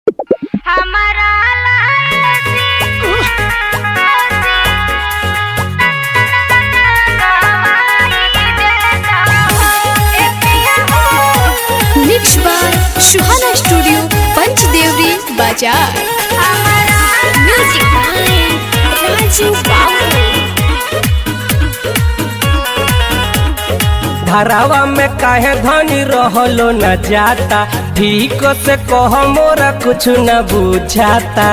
हमारा mix by Suhana studio Panchdevri बाजार। Music by Raju बाबू। धरावा में काहे धनी रहलो न जाता, ठीक से कह मोरा कुछ न बुझाता।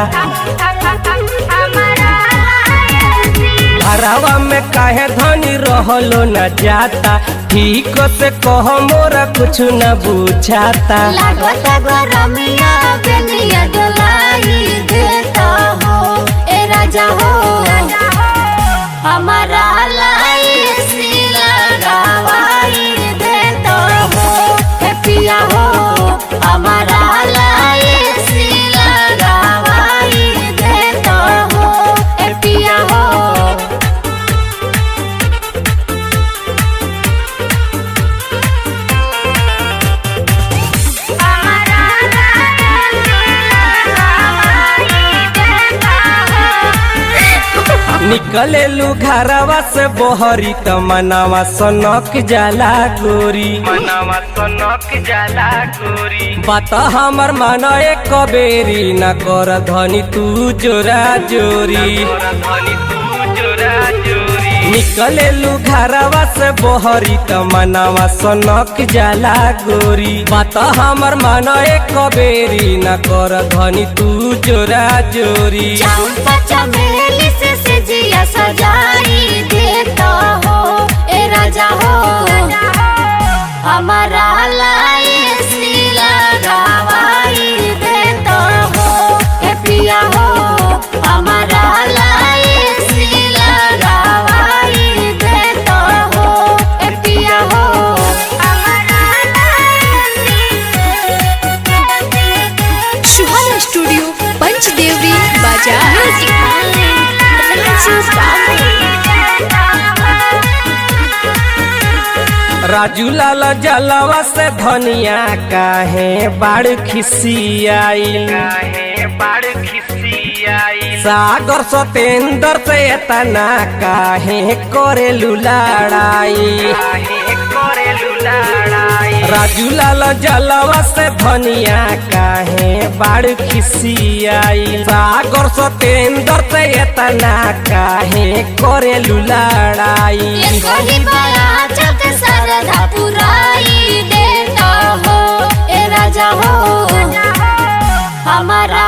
धरावा में काहे धनी रहलो न जाता, ठीक से कह मोरा कुछ न बुझाता। लागता गरमिया बेनिया डोलाई देता हो ए राजा हो, हमारा लाई सिला गवाई देता हो ए पिया हो, हमारा लाई सिला गवाई देता हो ए पिया हो। निकलेलू घरवा से बहरी त मनावा सनक जाला गोरी, मनावा सनक जाला गोरी। बात हमर माना एक बेरी न कर धनी तू जोरा जोरी, निकलेलू घरवा से बहरी त मनावा सनक जाला गोरी। बात हमर माना एक बेरी न कर धनी तू जोरा जोरी। चंपा चमेली से सजिया सजाई देता हो ए राजा हो, हमारा लाई सिला गवाई देता हो ए पिया हो, हमारा लाई सिला गवाई देता हो ए पिया हो। सुहाना स्टूडियो पंचदेवरी बाजार। म्यूजिक बाय राजू बाबू। राजू लाल जलवा से धनिया काहे बाड़ खिसियाइल, सागर सतेंद्र से एतना काहे करेलू लड़ाई। राजू लाल जलवा से धनिया काहे बाड़ खिसियाइल, सागर सतेंद्र से एतना काहे करेलू लड़ाई। ये कोई बड़ा चक सरधा पुराई देता हो ए राजा हो, हमारा